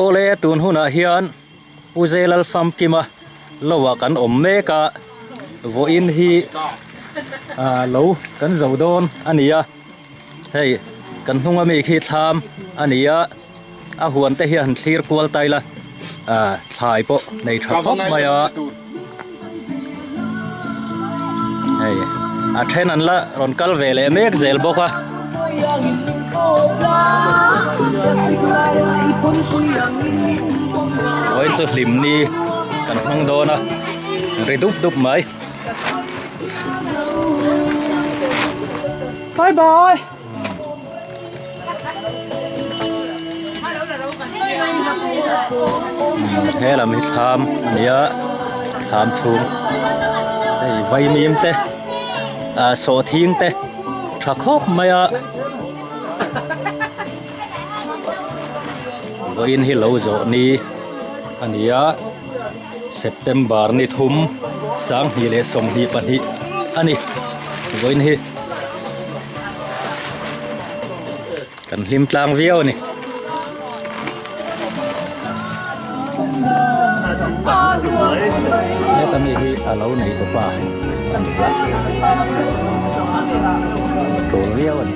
Awle tun hunah hian Pu Zelal Famkima loah kan awm mek a, vawiin hi ah lo kan zo dawn a ni a, hei kan hnunga mi khi thlam a ni a, a huan te hi a han thlir kual ta ila ah thlai pawh nei tha khawp mai a, hei a then an la rawn kal ve leh mek zel bawk a. Vawiin chu hlim ni kan hmang dawn a ri dup dup mai. Bye bye. He lam hi thlam a ni a thlam chhung hei vaimim te ah sawhthing te tha khawp mai a vawiin hi lo zawh ni a ni a September ni thum 2022 a ni vawiin hi. Kan hlim tlang viau a ni. Heta mi hi a lo nei tawp a a ni a, tul viau a ni.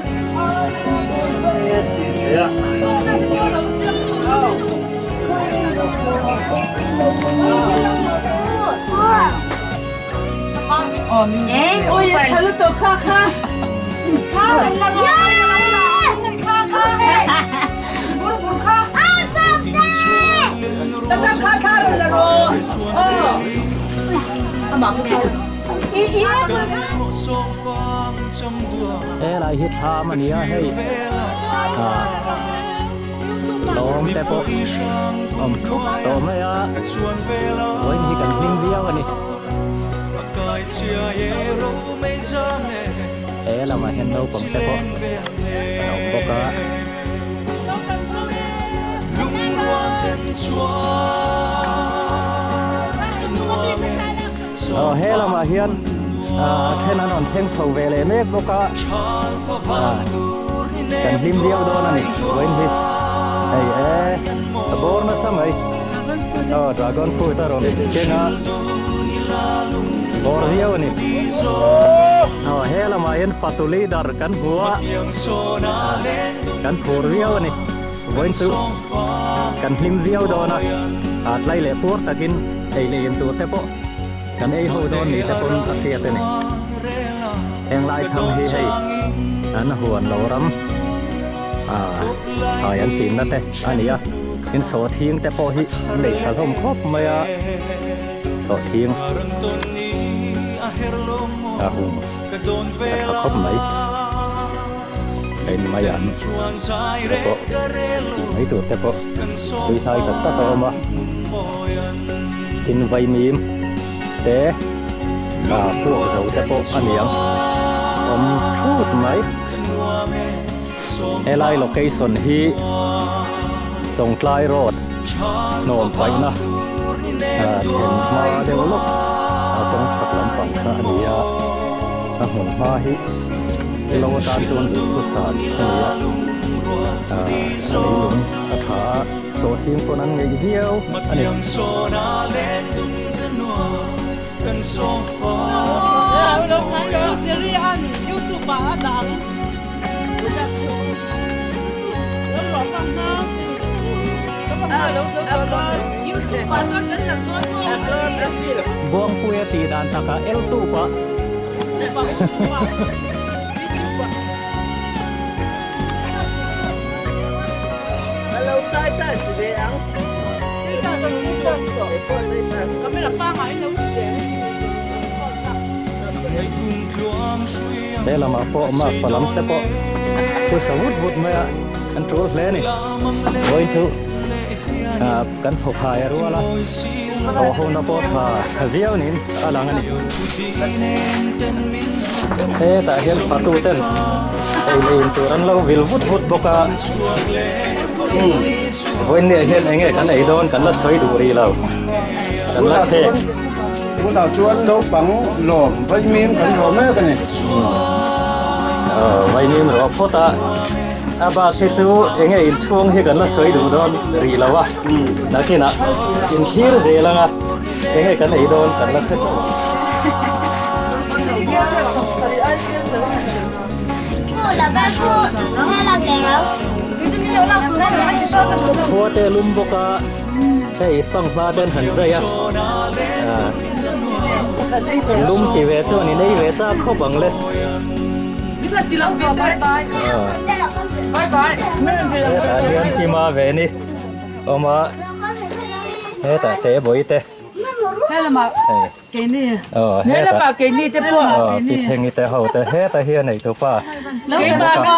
Helai hi thlam a ni a hei ah lawm te pawh awm thup tawh mai a vawiin hi kan hlim viau a ni. He lamah hian naupang te pawh an awm bawk a. Aw he lamah hian ah then an rawn thleng chho ve leh mek bawk a ah kan hlim viau dawn a ni vawiin hi hei e a bawr nasa mai aw dragon fruit a rawn keng a. Bawr viau a ni. Aw he lamah hian fatu leader kan hmu a, kan phur viau a ni. Vawiin chu kan hlim viau dawn a, ah tlai leh puar takin ei leh in tur te pawh kan ei ho dawn ni te pawn a hriat a ni. Heng lai thlang hi hei an huan lo ram ah thlai an chinna te a ni a, in sawhthing te pawh hi nei tha hlawm khawp mai a. Sawhthing a hung a tha khawp mai. Hei mai an te pawh tih mai tur te pawh tui hlai tak tak a awm a. Tin vaimim te a puak zo te pawh a ni ang awm thut mai. Helai location hi Chawngtlai road hnawm paihna thlen hma deuh lawk a kawng chhak lampang kha a ni a, a hmun hma hi lo atan chuan duhthusam a ni a, a leilung a tha a, sawhthing pawn an ngeih viau a ni. Buangpuia tih dan takah el tup a. He lamah pawh mark pa lam te pawh thu sa vut vut mai a, an tul hle a ni. Vawiin chu ah kan thawk hai a rual a, thawh ho na pawh tha tha viau niin a lang a ni. Hetah hian fatu ten ei leh in tur an lo vil vut vut bawk a, vawiin ni ah hian eng nge kan ei dawn kan la sawi duh rih lo, kan la khek. Tunah chuan naupang lawm vaimim kan rawh mek a ni. Vaimim rawh phawt a. A bak hi chu enge inchhung hi kan la sawi duh dawn rih lo a, nakinah inthlir zel anga enge kan ei dawn kan la hre chauh ang. Khua te lum bawk a, hei fanghma ten han zai a, lum ti ve chuan in ei ve chak khawp ang le. Hetah hian hima ve ni awm a, hetah te bawi te. Aw hetah aw pi Thengi te ho te hetah hian ei tupa a ni bawk a,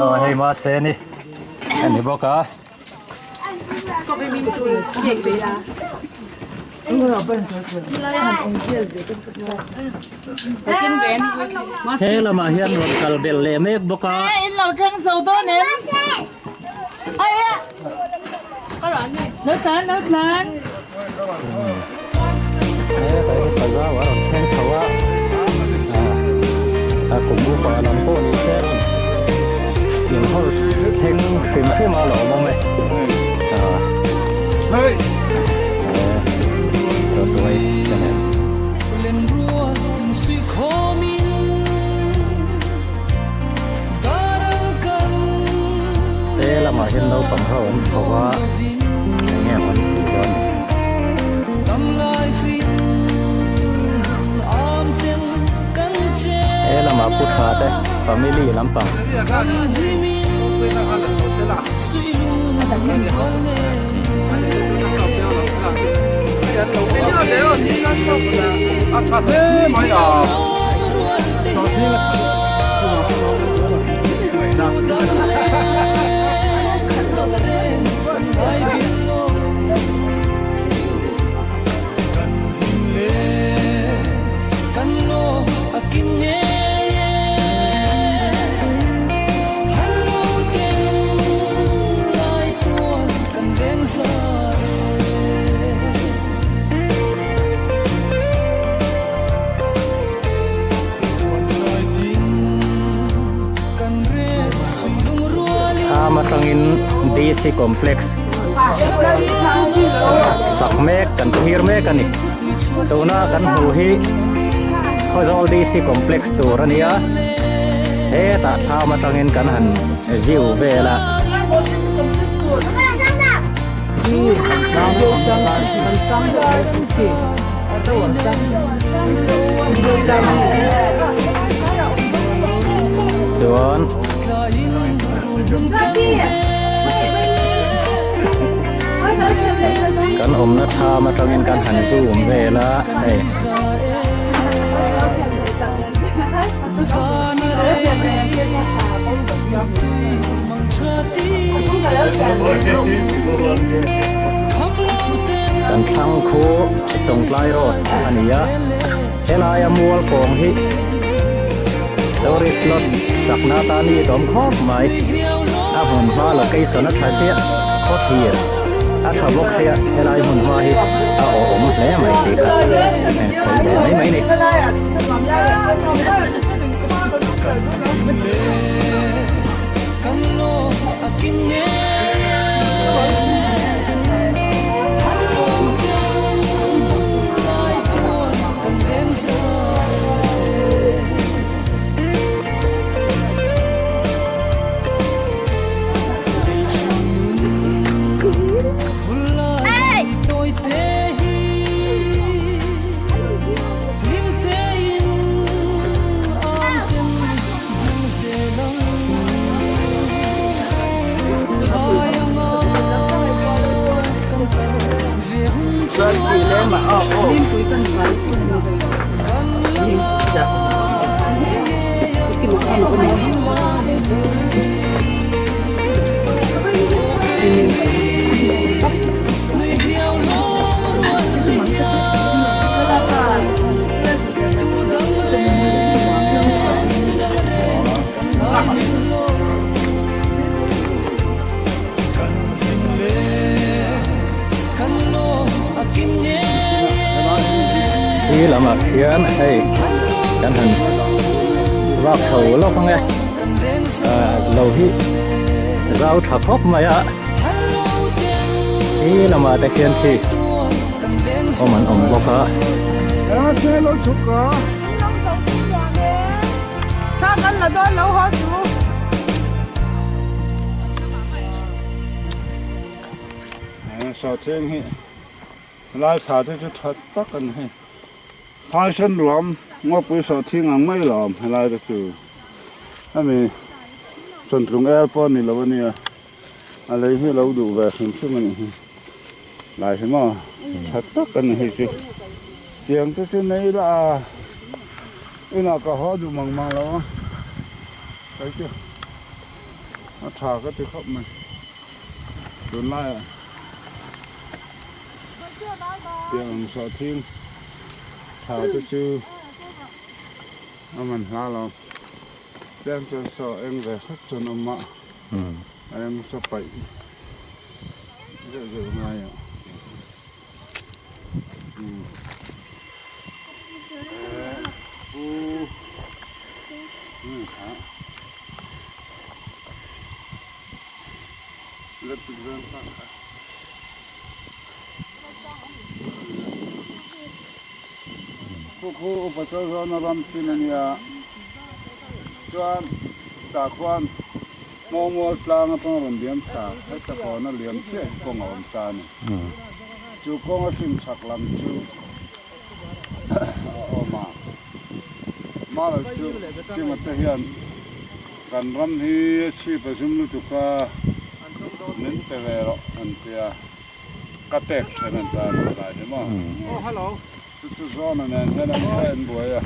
aw hei mahse ni a ni bawk a. He lamah hian rawn kal belh leh mek bawk a. Hetah hi pazau a rawn thleng chho a, a kum upa lam pawh ni se in horse thleng hrim hrim a lo awm awm e. Tuai te nen. He lamah hian naupang ho an chho a, eng nge maw an tih dawn ni. He lamah pu tha te family lampang. Thlam atangin DC Complex sak mek kan thlir mek a ni. Tuna kan hmuh hi Khawzawl DC Complex tur a nia. Hetah thlam atangin kan han view vel a. Chuan kan awmna thlam atangin kan han zoom vel a hei. Kan thlang khu Chawngtlai Road a ni a, helaia mual kawng hi tourist lot chakna tan hi a awm khawp mai. A hmun hma location a tha chiah khaw thlir a tha bawk sia helai hmun hma hi a awhawm hle mai tih kha sawi ve mai mai a ni. Khi lamah khian hei kan han vak chho lawk ang e. Lo hi zau tha khawp mai a, khi lamah te khian khi awm an awm bawk a. Lai tha te chu tha tak a ni hei. Phaisen ruam ngawpui sawhthing ang mai lo awm helai te chu. Hemi Chawntlung el pawh a ni lo a nia. A lei hi lo duh ve hrim hrim a nih hi. Lai hi maw tha tak a ni hei chu. Tiang te chu nei la a inah ka haw duh mang mang lo a. Hei chu a tha ka ti khawp mai. Tunlaiah tiang ang sawhthing tha te chu a man hla lo. Tlem chuan saw eng ve hrep chuan awm a, a eng saw paih zeuh zeuh ngai a. Khu upa chaw zawna ram chin a nia chuan tah khuan Hmawngmual tlang atanga rawn liam thla heta kawna liam chiah hi kawng a awm ta a ni. Chu kawng a hrim chhak lam chu a awm a, Mara chu Kima te hian kan ram hi a chhip a zum lutuk a, min pe ve rawh an tia, ka pek then an ta a lai hi maw? Chu chu Zawna nen hian an hre an buai a,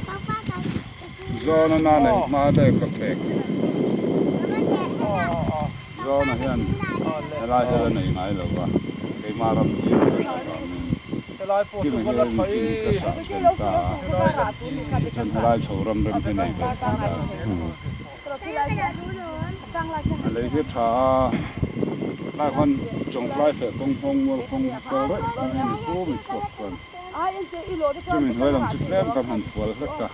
Zawna na neih hma daih ka pek. Zawna hian helai hi la nei ngai lo va, keimah ram hi a nei avangin Kima hi engtin hi ka sah then ta a, tichuan helai chho ram rem hi nei ve thei ta a ni. A lei hi tha a, tlai khuan Chawngtlai feh kawng hmawng mual kawng kal reuh mai a ni pu mi chhuak chuan. Chumi hnuai lam chu tlem kan han fual hlek a,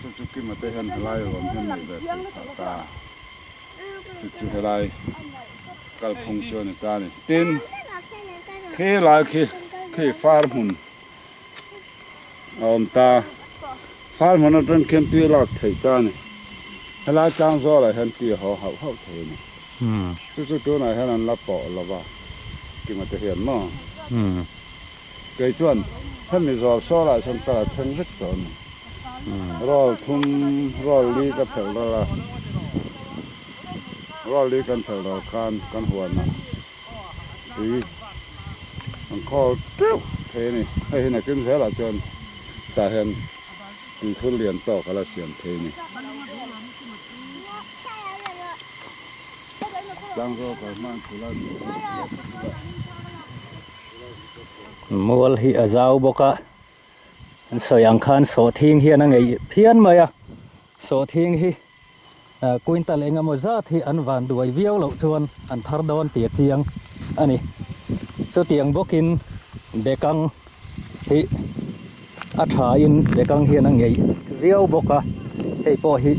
chu chu Kima te hian helai ruam hian nei ve thei phah ta a, chu chu helai kalphung chu a ni ta a ni. Tin, khi lai khi khi far hmun a awm ta, far hmun atang khian tui a lak theih ta a ni. Helai tlang zawlah hian tui a haw hauh hauh thei a ni. Chu chu tunah hian an la pawh lo va, Kima te hian maw? Kei chuan hemi zawl sawlah chuan ka la thleng vek tawh a ni. Roll thum, roll li ka phelh ral a, roll li kan phelh ral khan kan huanah tui an khawl teuh thei a ni. Hei hi nakin zelah chuan tah hian tuikhur lian tawk a la siam thei a ni. Tlangzawl kal hman thula ni. Mual hi a zau bawk a, an sawi ang khan sawhthing hian a ngeih phian mai a, sawhthing hi quintal eng emaw zat hi an van duai viau loh chuan an thar dawn tih a chiang a ni. Chutiang bawkin bekang hi a thain bekang hian a ngeih viau bawk a, hei pawh hi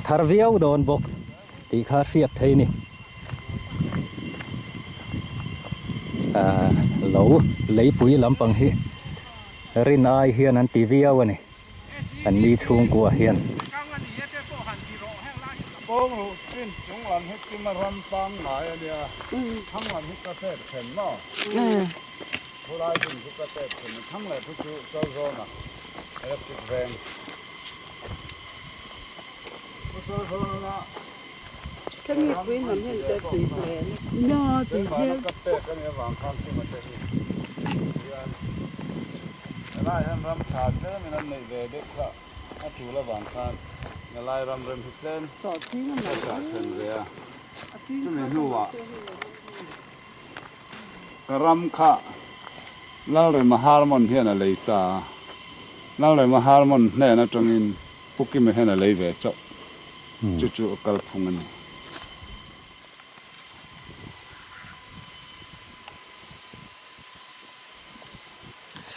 thar viau dawn bawk. Tih kha hriat thei ni. Ahh lo leipui lampang hi rin ai hian an ti viau a ni. An ni chhungkua hian. Ka ram kha Lalrema Harmon hian a lei ta a, Lalrema Harmon hnen atangin Pu Kima hian a lei ve chauh. Chu chu a kalphung a ni.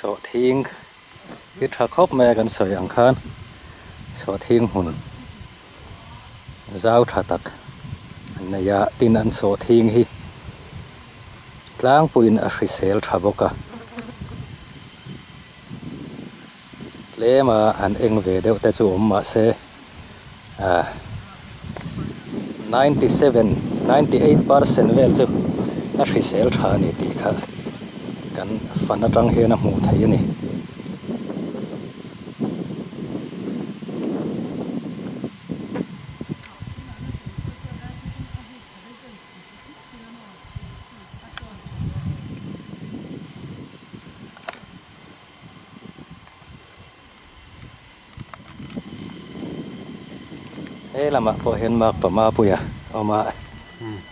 Sawhthing hi tha khawp mai a kan sawi ang khan sawhthing hmun. Zau tha tak an nei a, tin an sawhthing hi tlangpuiin a hrisel tha bawk a. Tlema han eng ve deuh te chu awm mah se ah 97, 98 percent vel chu a hrisel tha a ni tih kha kan fan atang hian a hmuh theih a ni. He lamah pawh hian makpa mapuia a awm a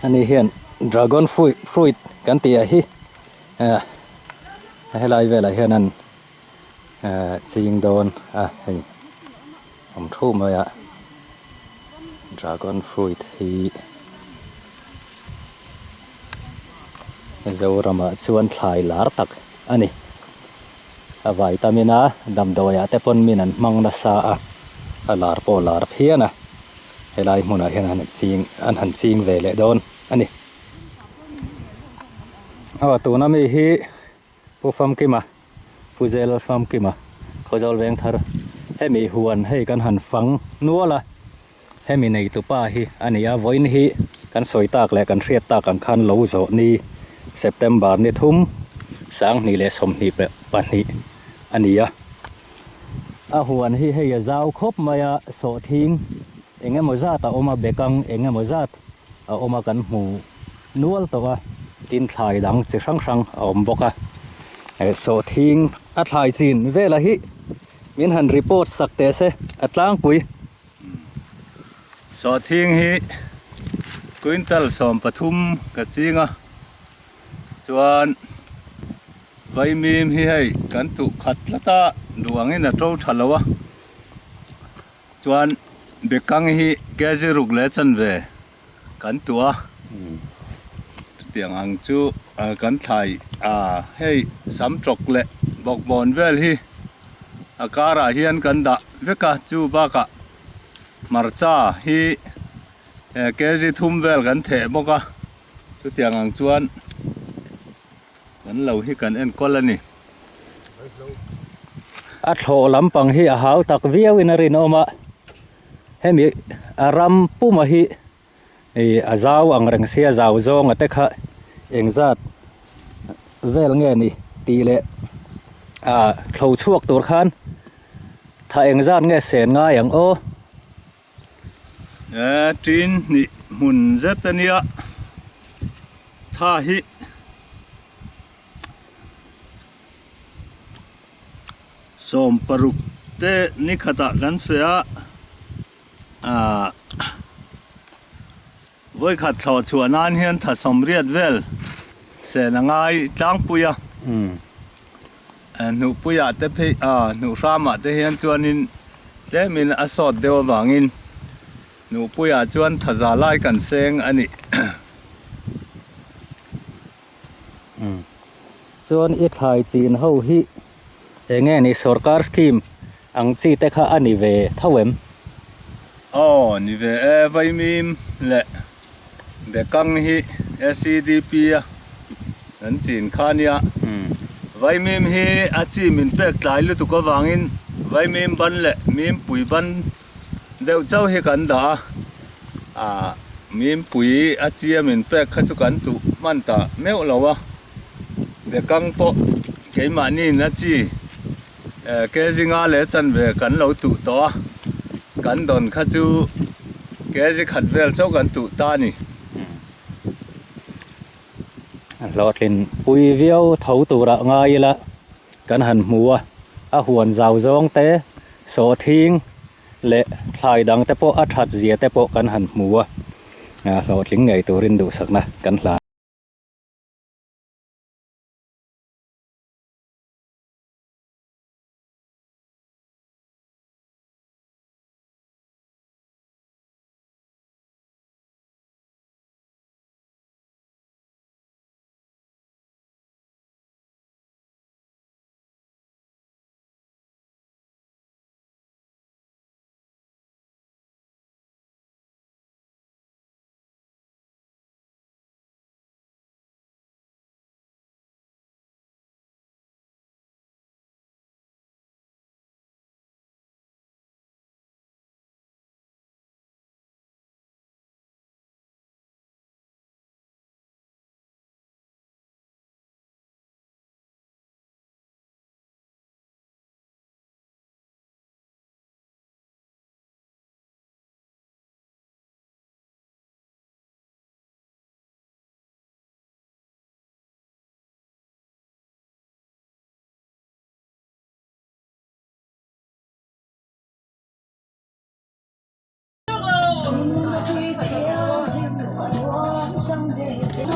ani hian dragon fruit fruit kan tih ah hi helai velah hian an ching dawn a hei awm thu mai a dragon fruit hi Mizoramah chuan thlai lar tak a ni. A vitamin a damdawiah te pawn min an hmang nasa a, a lar pawh lar phian a, helai hmunah hian an ching an han ching ve leh dawn a ni. Aw tuna mi hi Pu Famkima, Pu Zel Famkima, Khawzawl Vengthar hemi huan hei kan han fang nual a. Hemi neitu pa hi a ni a, vawiin hi kan sawi tak leh kan hriat tak ang khan lo zawh ni September ni thum 2022 a ni a. A huan hi hei a zau khawp mai a, sawhthing eng emaw zat a awm a, bekang eng emaw zat a awm a kan hmu nual tawh a, tin thlai dang chi hrang hrang a awm bawk a. Sawhthing a thlai chin velah hi min han report sak teh se a tlangpui. Sawhthing hi quintal 13 ka ching a, chuan vaimim hi hei kan tuh khat tlat a, duh angin a to tha lo a, chuan bekang hi kg ruk leh chanve kan tuh a, chutiang ang chu kan thlai a hei sam tawk leh bawkbawn vel hi a karah hian kan dah vek a chu bakah hmarcha hi kg thum vel kan theh bawk a chutiang ang chuan kan lo hi kan enkawl a ni. A thlawh lampang hi a hau tak viau in a rinawm a hemi a ram puma hi Ih a zau ang reng sia zau zawnga te kha engzat vel nge ni tih leh ah thlo chhuak tur khan tha engzat nge sen ngai ang aw. E tin hnih hmun zet a nia tha hi. 60 te ni khatah kan feh a. Ahh vawikhat thlawh chhuah nan hian tha 80 vel sen a ngai tlangpui a hnuhpuiah te phei ah hnuhhramah te hian chuanin tlemin a sawt deuh avangin hnuhpuiah chuan tha za lai kan seng a ni. Chuan i thlai chin ho hi enge ni sorkar scheme Ang chi te kha a ni ve tho em? Aw, ni ve e, Vaimim leh Bekang hi SEDP a kan chin kha nia. Vaimim hi a chi min pek tlai lutuk avangin Vaimim ban leh Mim pui ban deuh chauh hi kan dah a, ah Mim pui a chi a min pek kha chu kan tuh hman ta meuh lo a, Bekang pawh keimahniin a chi. Kg nga leh chanve kan lo tuh tawh a, kan dawn kha chu kg khat vel chauh kan tuh ta a ni. A hlawhtlin pui viau tho turah ngai ila kan han hmu a, a huan zau zawng te, sawhthing leh thlai dang te pawh a that zia te pawh kan han hmu a, hlawhtling ngei turin duhsakna kan hlan. Hei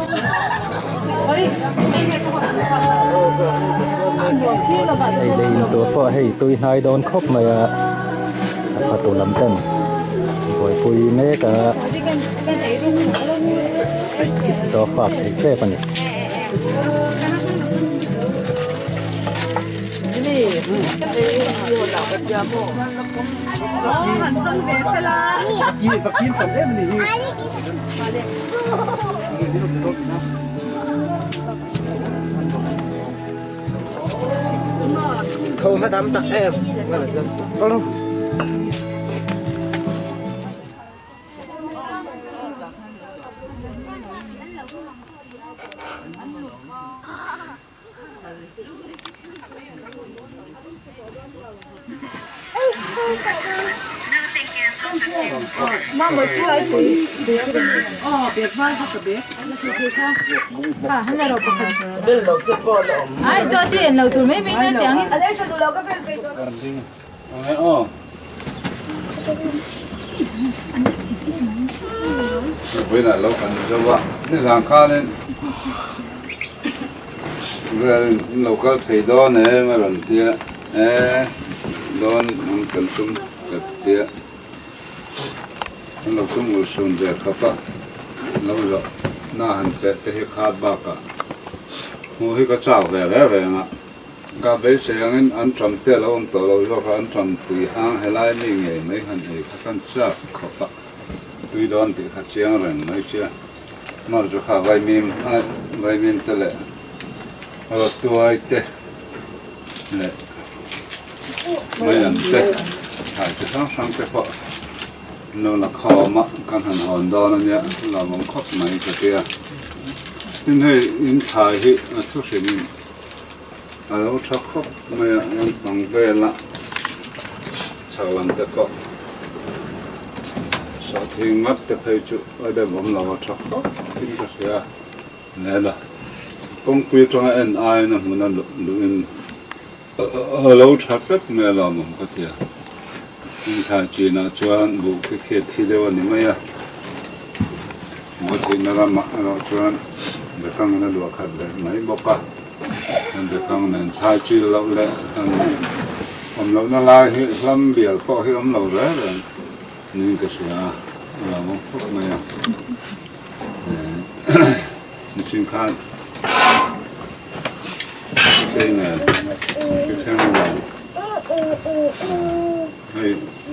lei in tur pawh hei tui hnai dawn khawp mai a, a fatu lam ten buaipui mek a, chaw fak thei tep a ni. Vawiinah lo kan zo a, nizan khanin vel in lo kal thei dawn em a rawn ti a, e dawn ang kan tum ka ti a, an lo tum urhsun ve khawp a, lo zawh na han feh te hi khat bakah hmuh hi ka chak ve reng reng a. Ka beisei angin an ṭam te a lo awm tawh lo zawk a, an ṭam tui hang helai mi ngei mai han ei kha kan chak khawp a, tui dawn tih kha chiang reng mai sia. Mar chu kha vaimim vaimim te leh rawtuai te leh maian te thlai chi hrang hrang te pawh an lo la khawm a, kan han hawn dawn a nia, lawmawm khawp mai ka tia. Tin hei in thlai hi a thu hrim. A lo tha khawp mai a, lampang vela chhak lam te pawh sawhthing ngat te phei chu a dem awm lo a tha khawp in ka hria hle la. Kawngpui atanga en aiin a hmun a luhin a lo tha vek mai a lawmawm ka tia. Inthlai chinah chuan buh khi khi a thi deuh a ni mai a, buh thihna ramah erawh chuan bekangin a luah khat leh mai bawk a, bekang nen thlai chil loh leh han awm lohna lai hi hlam bial pawh hi awm lo reng reng niin ka hria a, a lo awm khawp mai a. Mihring khan thei nen thisen nen hei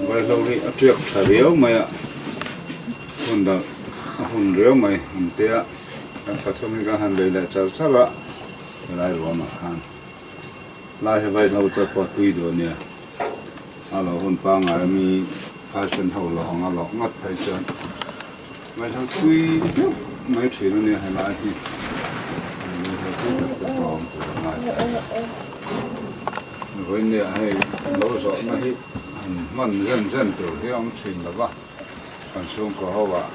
vaihlo hi a tiak tha riau mai a hun dah a hun riau mai an tia kan pathum hi kan han bei leh char char a helai ruamah khan lai hi vaihlo te pawh tui duh a nia a lo hun pangngai ami fashion ho lo ang a lawh ngat phei chuan. Ngaihthla tui deuh mai thin a nia helai hi ngaihthla tui tak te pawh a awm tur a ngai thei vawinia hei lo zawhna hi han hman zen zen tur hi a awm thin lo va kan chhungkaw ho ah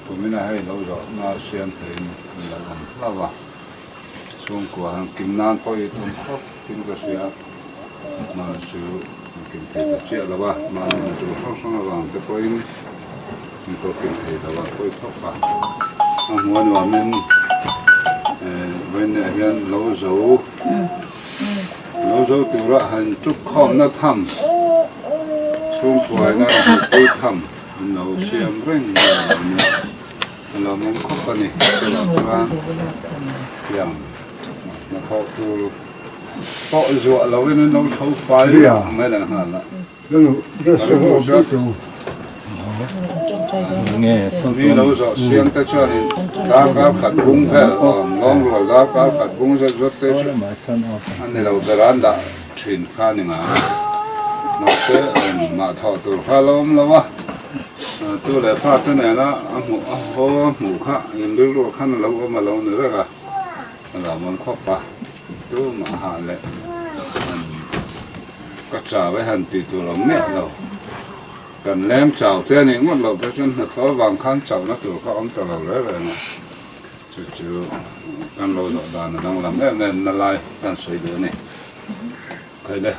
kumina hei lo zawhna siam theiin an lo awm hlauh a chhungkua han kim nan pawh i tum khawp in ka hria mahni chu an kim thei ta chiah lo a mahni hna tur hrang hrang avang te pawhin. An pawh kim thei lo a pawi khawp a, a hmuh a nuamin vawiinah hian lo zo lo zo tura han tuk khawmna tham chhungkuaina hmuhpui tham an lo siam reng mai a lo nia, a lawmawm khawp a ni chuvang chuan tiang hnathawh tur pawh zuah lovin an lo tho fai mai lehnghal a. Mi lo zawh siam te chuanin darkar khat bung vel awm lawng rual darkar khat bung zet zawt te chu a ni lo ber an dah thin kha a ni ngai mahse engmah thawh tur kha a lo awm lo a tu leh fa te nena a hmuh a haw a hmuh kha inrilru khan a lo awm a lo ni reng a a lo awm khawp a tumah hah leh an. Ka chau e han tih tur awm miah lo. Kan leng chau te a nih ngawt loh te chuan hnathawh avang khan chauhna tur kha awm ta lo reng reng a. Chu chu kan lo zawh dan a danglam em em na lai kan sawi duh a ni. Khaile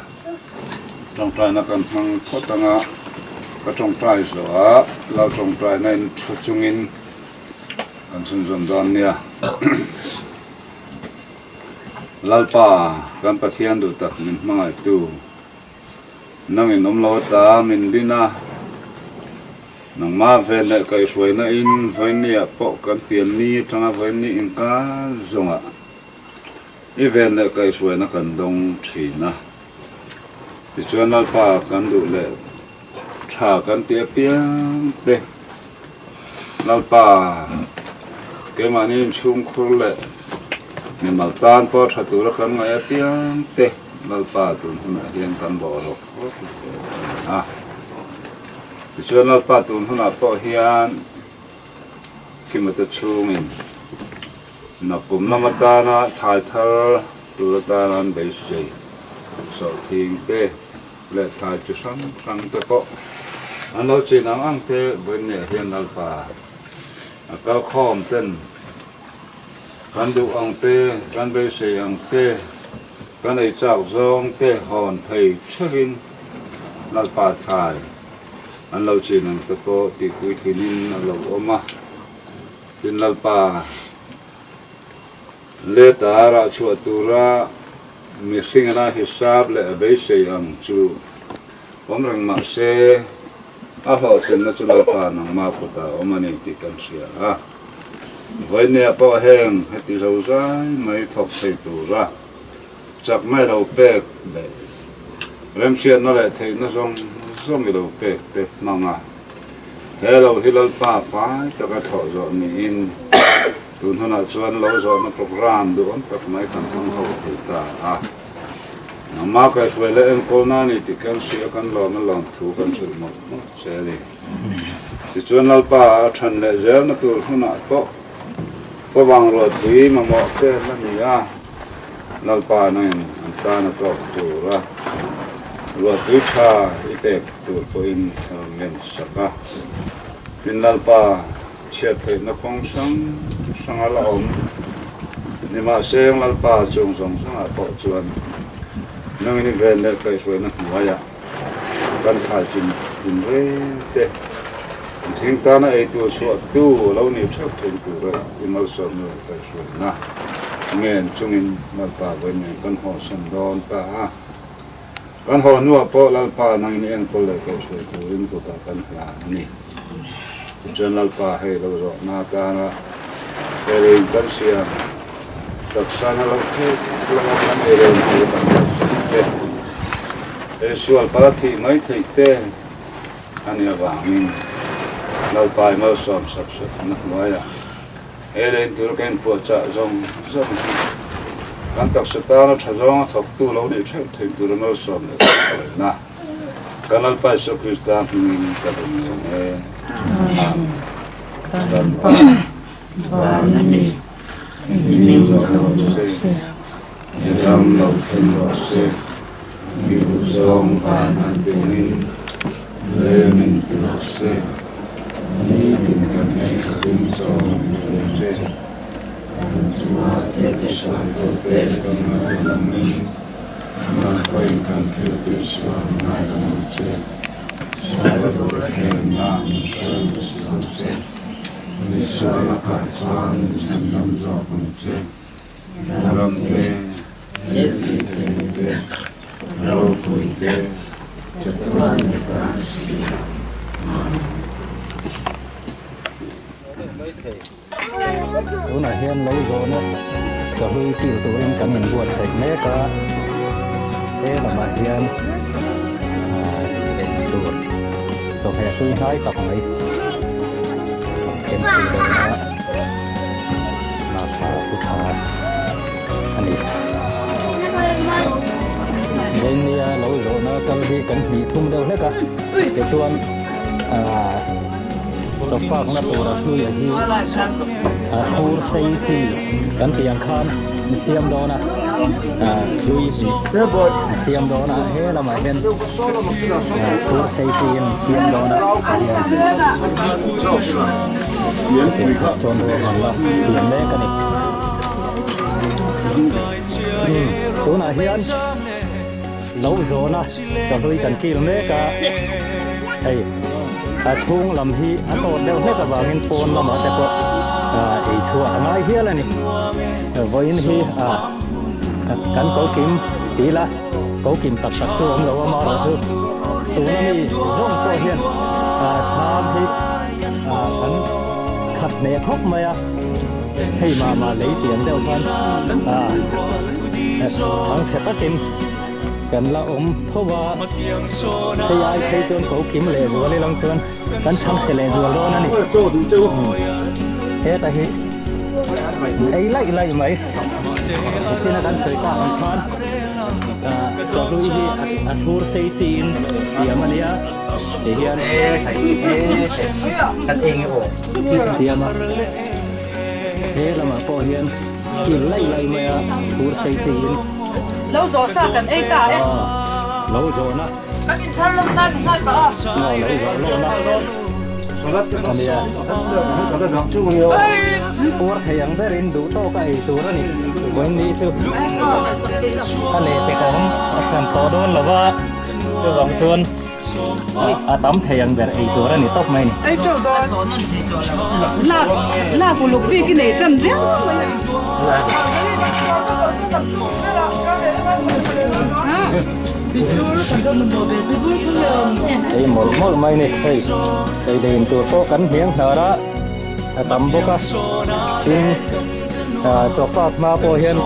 tawngtaina kan hmang phawt anga ka tawngtai zawh a, lo tawngtaina in thu chungin. Kan chhunzawm dawn nia. Lalpa, kan Pathian duh tak min hmangaihtu, nangin awm lo ata min din a, nangmah ven leh kaihhruaina in vawinia pawh kan pian ni atanga vawini inkar zawngah i ven leh kaihhruaina kan dawng thin a. Tichuan Lalpa kan duh leh tha kan ti apiang te Lalpa, keimahni inchhungkhur leh mimal tan pawh tha tura kan ngaih apiang te Lalpa tun hunah hian kan bawh rawk rawk hle a ni a. Tichuan Lalpa tun hunah pawh hian Kimate chhungin nakum lam atana thlai thar tur atana an beisei sawhthing te leh thlai chi hrang hrang te pawh an lo chin ang ang te vawiinniah hian Lalpa a kalkhawm ten kan duh ang te, kan beisei ang te, kan ei chak zawng te hawn thei theuhin Lalpa thlai an lo chin ang te pawh tihpui thlinin a lo awm a. Tin Lalpa leta rah chhuah tura Mihring ina hisap leh a beisei ang chu awm reng mah se, a hlawhtlinna chu Lalpa nangmah kutah a awm a ni tih kan hria a. Vawinia pawh heng heti zo zai mai thawk thei tura chakna i lo pek leh remhriatna leh theihna zawng zawng i lo pek te hmang a, he lo hi Lalpa fai taka thlawh zawh niin, Tun hunah chuan lo zawhna programme duhawm tak mai kan hmang ho thei ta a. Nangmah kaihhruai leh enkawlna a ni tih kan hria kan lawm a lawm thu kan hrilh mawlh mawlh che a ni. Tichuan Lalpa a than leh zelna tur hunah pawh favang ruatpui mamawh te la ni a, Lalpa nangin an tan a tawk tur a, ruatpui tha i pek tur pawhin a rawn ngen sak a. Tin Lalpa Chhiat theihna kawng hrang hrang a la awm. Nimahse, Lalpa chung zawng zawngah pawh chuan nangin i ven leh kaihhruaina hnuaiah kan thlai chin tin reng te, mihring tana eitur chhuahtu a lo nih theuh theih tura i malsawmna leh kaihhruaina ngen chungin Lalpa vawiin nen kan hawhsan dawn ta a. Kan haw hnuah pawh Lalpa nangin i enkawl leh kaihhruai turin kutah kan hlan a ni. Tichuan Lalpa hei lo zawhna atana erein kan siam taksa na lo thei lama kan eirein tur kan kalsan te, ei sual pala thih mai theih te a nih avangin Lalpa i malsawm sak sak na hnuaiah eirein tur ka inpuahchah zawng zawng hi kan taksa tana tha zawnga thawktu lo nih theuh theih tura malsawm leh kaihhruaina Kan Lalpa Isua Krista hmingin ka rawn ngen e. Amen. Kan Pa, van a mi, i hming zawh rawh se. I ram lo thlen rawh se. I duhzawng van an tungin lem in ti rawh se. Nitin kan ei khatin zawng in ti rawh se. Kan chungah te tisual tute kan ngaihtuah Nang pawhin kan thil tih sual ngai lo ang che. Sual tur a hemna min hruai ve suh ang che. Mi sual a kah chuan min chhan dam zawk ang che. Ram te, thil tih theihna te, ropui te, chatuan ni ta si. Amen. Tunah hian lo zawhna chawhlui kil turin kan inbuatsaih mek a, he lamah hian ei tur chawhmeh tui hnai tak mai an keng thei dawn a, nasa pu tha a ni. Vengnia lo zawhna kal hi kan hnih thum deuh hlek a, tichuan aaa. Chawfakna tura hluia hi thur sei chi kan tih ang khan an siam dawn a, hlui hi an siam dawn a, he lamah hian thur sei chi an siam dawn a tihian chuan ruahmanna siam mek a ni. Tunah hian lo zawna chawhlui kan kil mek a, hei. A chhung lam hi a tawt deuh hlek avangin pawn lamah te pawh Ei chhuah a ngai hial a ni. Vawiin hi kan ko kim ti ila, ko kim tak tak chu awm lo a, amaherawhchu tuna mi zawng pawh hian chhang hi kan khat hneh khawp mai a, hei mah mah lei tiang deuh khan chhang chhe takin kan la awm tho a, hei ai phei chuan ko kim leh zual ilang chuan. Kan chhang chhe leh zual dawn a ni. Heta hi ei laih laih mai. China kan sawi tak ang khan chawhlui hi a thur sei chiin siam a nia. Ti hian siam a. He lamah pawh hian in laih laih mai a thur sei chiin. Lo zawh sa kan ei ta e. Lo zawhna. Kan inthar lawm nan nghal pah a. Aw lo zawh lawm a. Ania. Puar thei ang berin duh tawk a ei tur a ni. Vawiin ni chu a leh pek awm a hran tawh dawn lo va, chuvang chuan a tam thei ang ber ei tur a ni tawp mai ni. Ei teuh dawn. Lak lak uluk bik i nei tan riau mai a. Ei mawlh mawlh mai ni hei ei leh in tur pawh kan hniang hnar a a tam bawk a tin ah chawfak hma pawh hian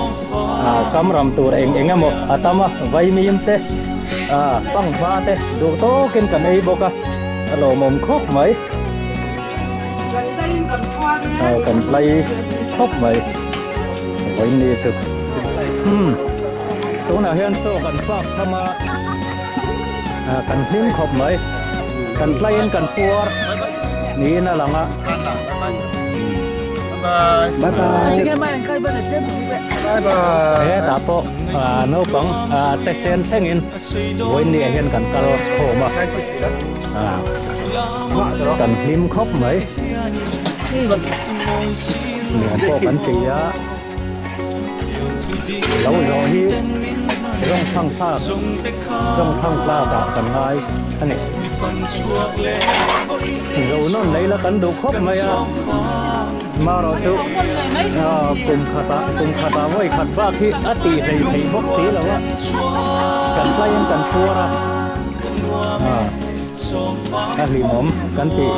ah kam ram tur eng eng emaw a tam a vaimim te ah panghma te duh tawkin kan ei bawk a a lawmawm khawp mai ah kan tlai khawp mai vaimim chu umm. Tunah hian chaw kan fak tham a, kan hlim khawp mai. Kan tlaiin kan puar niin a lang a. Bye bye. Hetah pawh naupang te sen thlengin vawiinniah hian kan kal khawm a, kan hlim khawp mai. Nuam pawh kan ti a. Lo zawh hi zawng thang thlak zawng thang tlak ah kan ngai a ni. Zo nawn lei la kan duh khawp mai a, marawh chu kum khatah kum khatah vawi khat bak hi a tih hlei theih bawk si lo a, kan tlaiin kan phuar a, a hlimawm kan tih.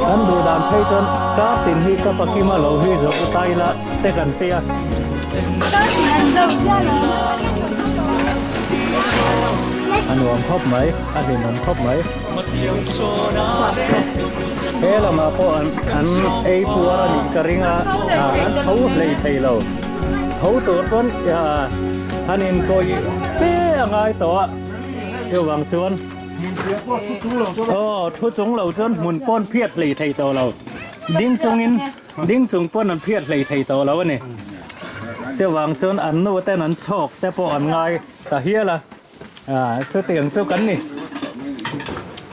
Kan duh dan phei chuan kar tin hi ka pakima lo hi zawh u ta ila te kan ti a. A nuam khawp mai, a hlimawm khawp mai. He lamah pawh an ei puar a nih ka ring a, an tho hlei thei lo. Tho tur pawn han inkawih fe a ngai tawh a. Chuvang chuan aw thu chung lo chuan hmun pawn phiat hlei thei tawh lo. Ding chungin ding chung pawn an phiat hlei thei tawh lo a ni. Chuvang chuan an nu ten an chhawk te pawh an ngai ta hial a. Ah chutiang chu kan ni.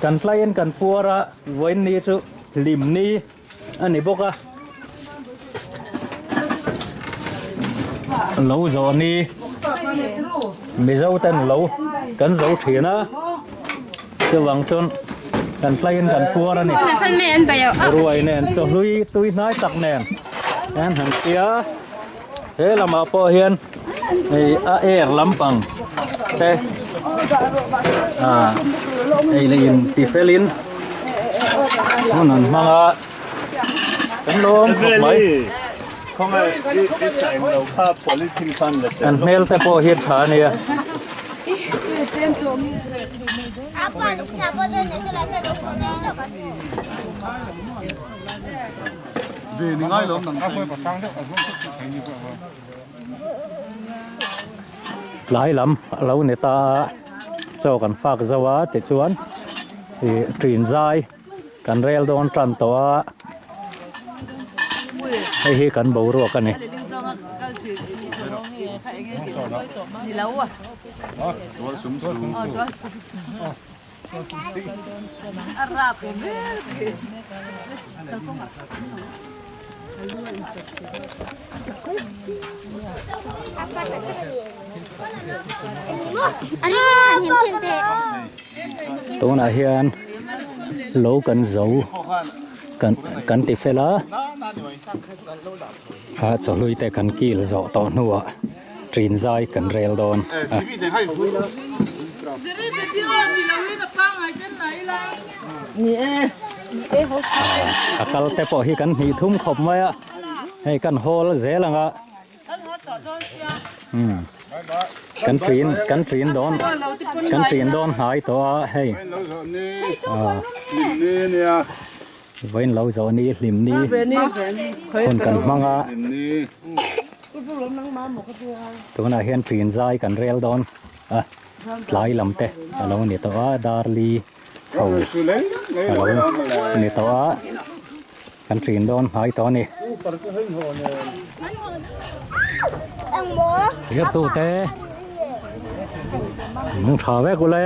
Kan tlaiin kan puar a, vawiin ni chu hlim ni a ni bawk a. Lo zawh ni Mizo ten lo kan zo thin a chuvang chuan kan tlaiin kan puar a ni ruai nen chawhlui tui hnai tak nen an han tia he lamah pawh hian hei a air lampang te ah ei leh in ti felin hun an hmang a. Kan lawm khawp mai. Kan hmel te pawh hi tha a nia. Tlai lam a lo ni ta a, chaw kan fak zo a tichuan ih ṭin zai. Kan rel dawn tan tawh a, hei hi kan boruak a ni. Tunah hian. Lo kan zo kan kan ti fel a a chawhlui te kan kil zawh tawh hnuah ṭin zai kan rel dawn a. A kal te pawh hi kan hnih thum khawp mai a hei kan hawl zel ang a. Kan ṭin kan ṭin dawn kan ṭin dawn hnai tawh a hei vawiin lo zawh ni hlim ni hun kan hmang a tunah hian ṭin zai kan rel dawn a tlai lam te a lo ni tawh a darli chho a lo ni tawh a. Kan ṭin dawn hnai tawh a ni. Thirtute mung ṭha vek ule.